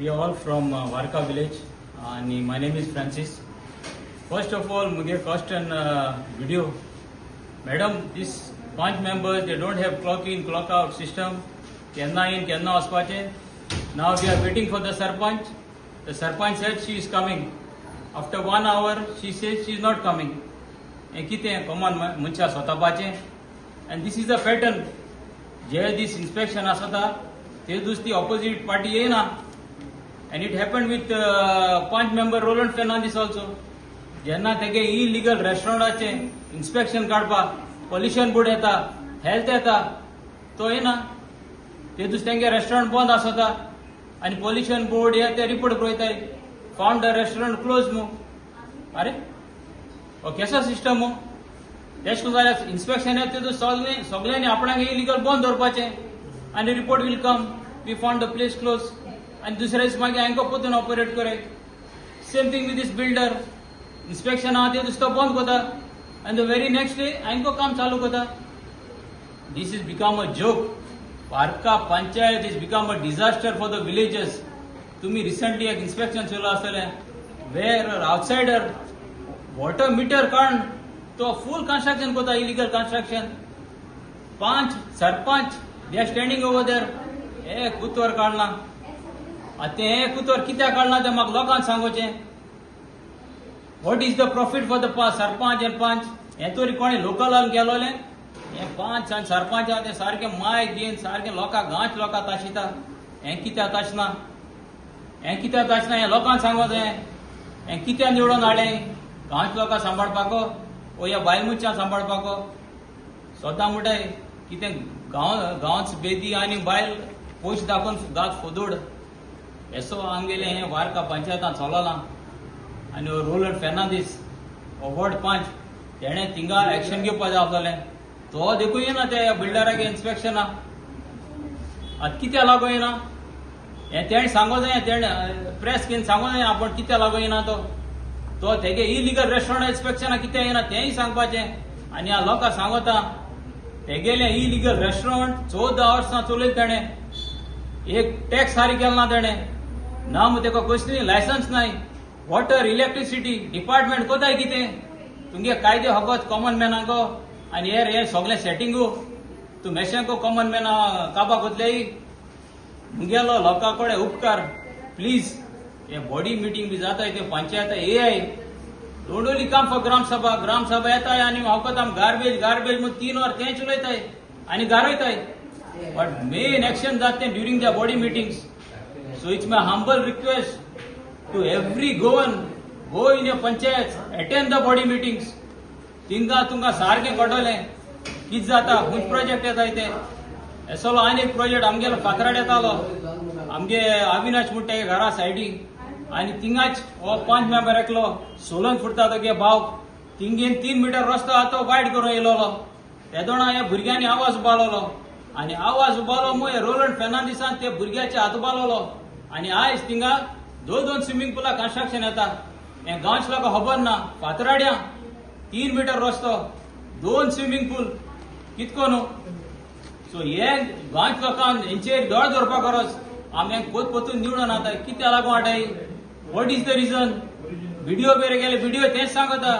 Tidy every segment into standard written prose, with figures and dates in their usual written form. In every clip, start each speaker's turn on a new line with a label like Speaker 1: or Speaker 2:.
Speaker 1: We are all from Varca village आणि my name is Francis. First of all, मुगे question BDO madam, this panch members, they don't have clock in, clock out system. केन्ना येन केन्ना वचपाचें. Now we are waiting for the sarpanch. The sarpanch said she is coming. After one hour she says she is not coming. हें कितें common मनशां स्वतापाचें? And this is a pattern. जे दीस inspection आसता ते दीस ती ऑपोजीट पार्टी येयना. And it happen with panch member Roland Fernandes also. जेन्ना तेगे इलिगल रेस्टॉरंटाचें इन्स्पेक्शन काडपाक पॉल्युशन बोर्ड येता, हेल्थ येता, तो येना. ते दीस तेंगे रेस्टॉरंट बंद आसता आनी पॉल्युशन बोर्ड हे ते रिपोर्ट बरयताय, फाउंड the restaurant close मू. अरे, हो केसो सिस्टम हो? तेश करून जाल्यार इन्स्पेक्शन येता ते सगळे सगळ्यांनी आपणाक इलिगल बंद दवरपाचें आनी report will come, "We found the place close." आनी दुसऱ्या दीस मागीर हांकां परतून ऑपरेट करे. Same thing with this builder. Inspection आहा ते दीस तो बंद करता आनी the very next day हांकां काम चालू करता. This is become a joke. Varca panchayat is become a disaster for the villages. तुम्ही रिसेंटली एक इन्स्पेक्शन चोयलां आसतलें वेर आउटसायडर वॉटर मिटर काडून तो फूल कन्स्ट्रक्शन करता, इलिगल कन्स्ट्रक्शन. पांच sarpanch, they are standing over there. एक उतर काडना. आतां तें एक उतर कित्याक काडना तें म्हाका लोकांक सांगोचें. What is the profit for the sarpanch and panch? हें तरी कोणें लोकलान केलोलें. हें पंच आनी सरपंच आहा ते सारकें मायक घेवन सारकें लोकांक गांवच लोकांक ताशिता. हें कित्याक ताशना? हें कित्याक ताशना? हें लोकांक सांगोचें. हें कित्याक निवडून हाडलें? गांवच लोकांक सांबाळपाको ओ ह्या बायल मनशांक सांबाळपाको? सदां म्हणटाय कितें, गांव गांवच बेदी आनी बायल पयशे दाखोवन गांव फोदोड. येसो आमगेलें हें वार्का पंचायतान चललां. आनी रोलंड फेर्नांदीस हो वॉर्ड पंच, तेणें थिंगा एक्शन घेवपा जाय आसलें. तो देखून येना ते बिल्डराक इन्स्पेक्शना. आतां कित्याक लागून येना हें तेणें सांगो जाय. तेणें प्रेस घेवन सांगो जाय आपूण कित्याक लागून येना तो. तो तेगे इलिगल रेस्टॉरंट इन्स्पेक्शना कित्याक येना तेंय सांगपाचें. आनी ह्या लोकांक सांगता, तेगेलें इलिगल रेस्टॉरंट 14 वर्सां चलयलें तेणें. एक टॅक्स फारीक केलो ना तेणें. ना मग तेका कसली लायसन्स नाय. वॉटर इलेक्ट्रिसिटी डिपार्टमेंट कोताय कितें? तुमगे कायदे फकत कॉमन मॅनाको आनी हेर हे सगळें सेटिंगू. तूं मेशेंको कॉमन मॅना काबा कोतलेय. मुगेलो लोकां कडेन उपकार, प्लीज हे बॉडी मिटींग बी जाताय ते panchayat येयाय. Don't only come for gram sabha. ग्राम सभा येताय आनी फकत आम गार्बेज गार्बेज म्हूण 3 वर तेंच उलयताय आनी गारयताय. बट मेन एक्शन जाता तें during the body meetings. So it's my humble request to every Goan, go in your panchayat, attend the body meetings. तिंगा तुमकां सारकें कळटलें कितें जाता, खंयचे प्रोजेक्ट येताय ते. असलो आनी एक प्रोजेक्ट आमगेलो फातराड येतालो, आमगे अविनाश म्हणटा घरा सायडीक आनी थिंगाच हो पंच मेंबर एकलो सोलन फुटता तुगे भाव, तिंगेन 3 मिटर रस्तो आहा तो वायट करून येयलोलो. तेदोणा ह्या भुरग्यांनी आवाज उबारलो आनी आवाज उबारलो मुगो रोलंड फेर्नांदीसान ते भुरग्याचे हात उबारलो. आनी आयज थिंगा दोन दोन स्विमींग पुला कन्स्ट्रक्शन येता. हें गांवच्या लोकांक खबर ना. फातराड्यां 3 मिटर रस्तो, दोन स्विमींग पूल, कितको न्हू? सो हे गांवच्या लोकांक हेंचेर दोळे दवरपा गरज. आमी पोत पोतून निवडून आतां कित्याक लागून हाडाय? What is the reason? BDO बेरे गेले, बीडीओ तेंच सांगता,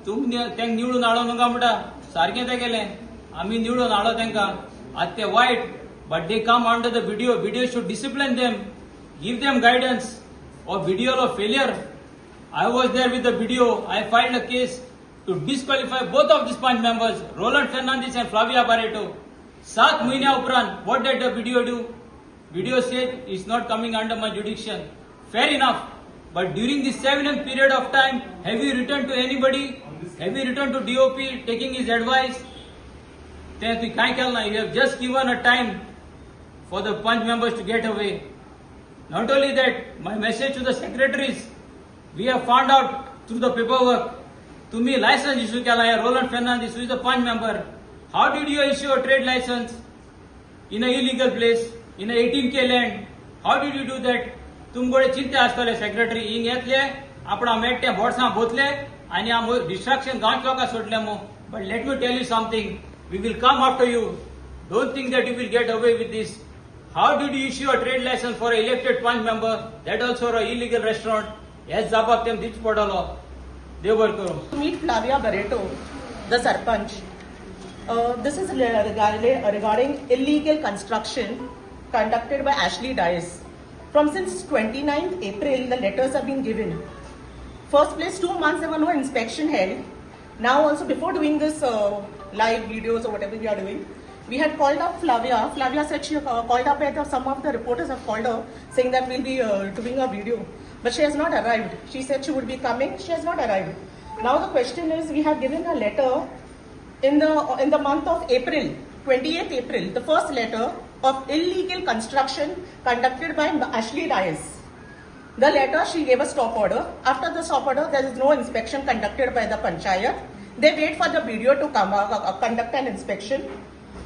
Speaker 1: तुमी तेंका निवडून हाडो न्हू म्हणटा. सारकें तें गेलें, आमी निवडून हाडो तेंकां, आतां ते वायट. But they come under the BDO. BDO should discipline them, give them guidance. हो बीडीओलो failure. I was there with the BDO. I filed a case to disqualify both of these panch members, Roland Fernandez and Flavia Barreto. 7 म्हयन्या उपरांत what did the BDO do? BDO said it's not coming under my jurisdiction. Fair enough. But during this 7 month period of time, have you written to anybody? Have you written to DOP taking his advice? ते तुवें कांय केलें ना. You have just given a time for the panch members to get away. Not only that, my message to the secretaries, we have found out through the paperwork, तुम्ही licence issue केला आहे Roland Fernandes, who is the panch member. How did you issue a trade license in a illegal place, in a 18K land? How did you do that? तुमकडे चिंता आसतले secretary, हिंग येतले, आपणा Mette बोर्सां बोतले आनी आम डिस्ट्रक्शन गांवच्या लोकांक सोडले मू. But let me tell you something, we will come after you. Don't think that you will get away with this. How did you issue a trade license for elected panch member, that also a illegal restaurant? हेच जाबाब तेम दिवचो पडटलो. देव बरें करूं.
Speaker 2: Meet Flavia Barreto, the Sarpanch. This is regarding illegal construction conducted by Ashley Dias. From since 29th April, the letters have been given. First place, 2 months there were no inspection held. Now also before doing this live videos or whatever we are doing, we had called up Flavia. Flavia said she called up, some of the reporters have called her saying that we'll be doing a video. But she has not arrived. She said she would be coming. She has not arrived. Now the question is, we have given a letter in the month of April, 28th April, the first letter of illegal construction conducted by Ashley Dias. The letter, she gave a stop order. After the stop order, there is no inspection conducted by the panchayat. They wait for the BDO to come conduct an inspection,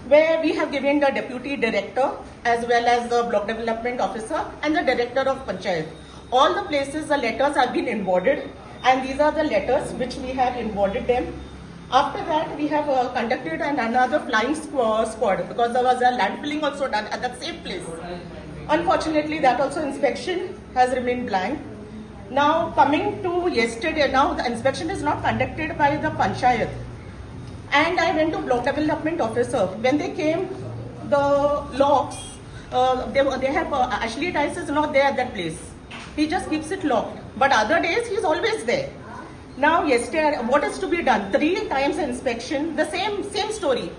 Speaker 2: where we have given the deputy director as well as the block development officer and the director of panchayat. All the places the letters have been inwarded, and these are the letters which we have inwarded them. After that, we have conducted another flying squad because there was a landfilling also done at that same place. Unfortunately, that also inspection has remained blank. Now, coming to yesterday, now the inspection is not conducted by the panchayat. And I went to block development officer. When they came, the locks, they have, Ashley Dice is not there at that place. He just keeps it locked. But other days, he's always there. Now, yesterday, what is to be done? Three times inspection, the same story.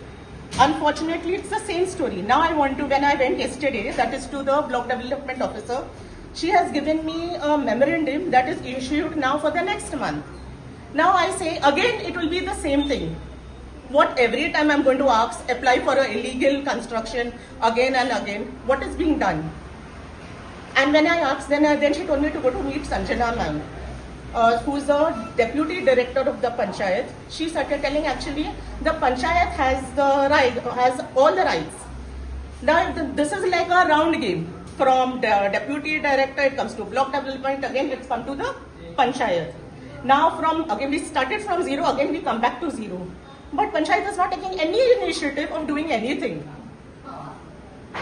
Speaker 2: Unfortunately, it's the same story. Now I want to, when I went yesterday, that is to the block development officer, she has given me a memorandum that is issued now for the next month. Now I say, again, it will be the same thing. What every time I'm going to ask, apply for a illegal construction again and again, what is being done? And when I asked, then she told me to go to meet Sanjana ma'am, who's the deputy director of the panchayat. She started telling actually the panchayat has the right, has all the rights. Now this is like a round game. From the deputy director, it comes to block development, again it's come to the panchayat. Now from, again we started from zero, again we come back to zero. But panchayat is not taking any initiative of doing anything.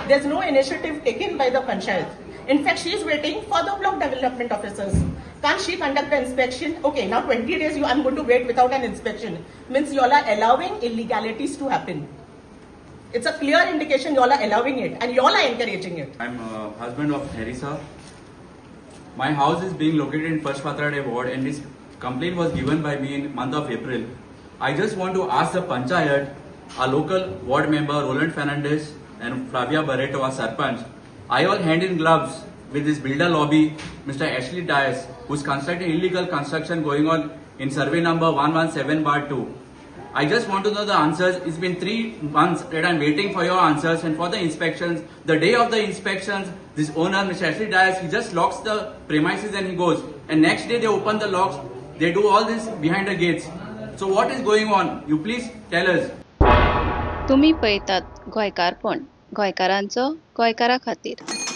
Speaker 2: There's no initiative taken by the panchayat. In fact, she is waiting for the block development officers. Can't she conduct the inspection? Okay, now 20 days I'm going to wait without an inspection. Means you all are allowing illegalities to happen. It's a clear indication you all are allowing it and you all are encouraging it.
Speaker 3: I'm husband of Theresa. My house is being located in First Fatrade ward, and this complaint was given by me in month of April. I just want to ask the panchayat, our local ward member Roland Fernandez and Flavia Barreto, our sarpanch, I all hand in gloves with this builder lobby, Mr. Ashley Dias, who's constructing illegal construction going on in survey number 117/2. I just want to know the answers. It's been 3 months that I'm waiting for your answers and for the inspections. The day of the inspections, this owner, Mr. Ashley Dias, he just locks the premises and he goes. And next day they open the locks. They do all this behind the gates. So what is going on? You please tell us.
Speaker 4: तुमी पळयतात गोंयकारपण, गोंयकारांचो गोंयकारा खातीर.